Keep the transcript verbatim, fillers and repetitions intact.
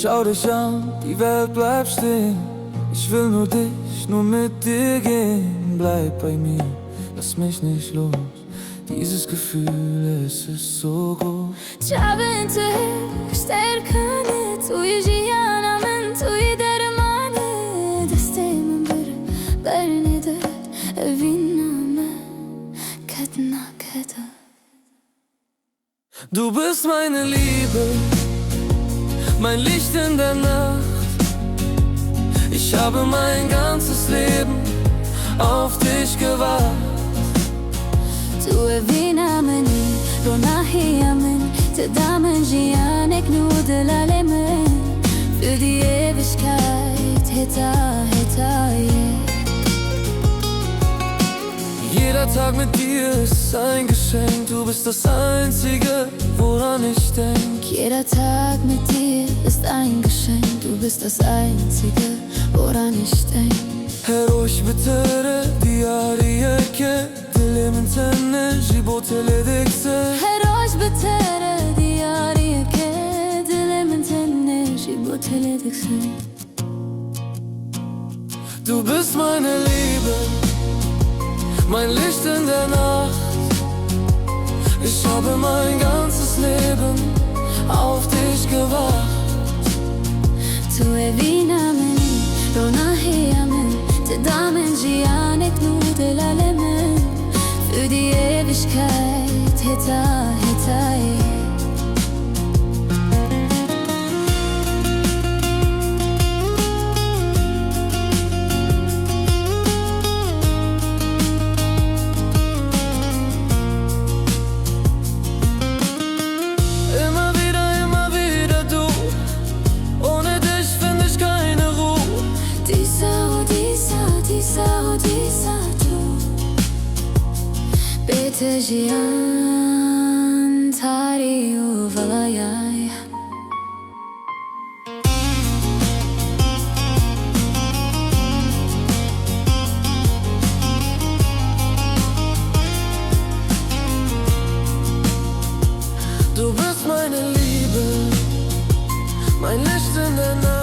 Schau dich an, die Welt bleibt stehen. Ich will nur dich, nur mit dir gehen. Bleib bei mir, lass mich nicht los. Dieses Gefühl, es ist so groß. Çavên tu hişk derkene, tu yî jiyana min, tu yî dermane. Destê min bir, bernede, evîna me, kedna keda. Du bist meine Liebe, mein Licht in der Nacht. Ich habe mein ganzes Leben auf dich gewartet. Tu evîna min î, ronahiya min, tu da min jiyanek nû dilalê min. Für die Ewigkeit, heta, heta ye. Jeder Tag mit dir ist ein Geschenk, du bist das Einzige, woran ich denk. Jeder Tag mit dir ist ein Geschenk, du bist das Einzige, woran ich denk. Her roj bi te re diyariyeke, dilê min tenê ji bo te lê dikse. Her roj bi te re diyariyeke, dilê min tenê ji bo te lê dikse. Du bist meine Liebe, mein Licht in der Nacht. Ich habe mein ganzes Leben auf dich gewartet. Tu evîna min î, ronahiya min, tu da min jiyanek nû dilalê min. Für die Ewigkeit, heta, heta ye. Immer wieder, immer wieder du. Ohne dich find ich keine Ruhe. Dîsa û dîsa, dîsa û dîsa tu. Bê te jiyan tarî û vilaya ye. Du bist meine Liebe, mein Licht in der Nacht.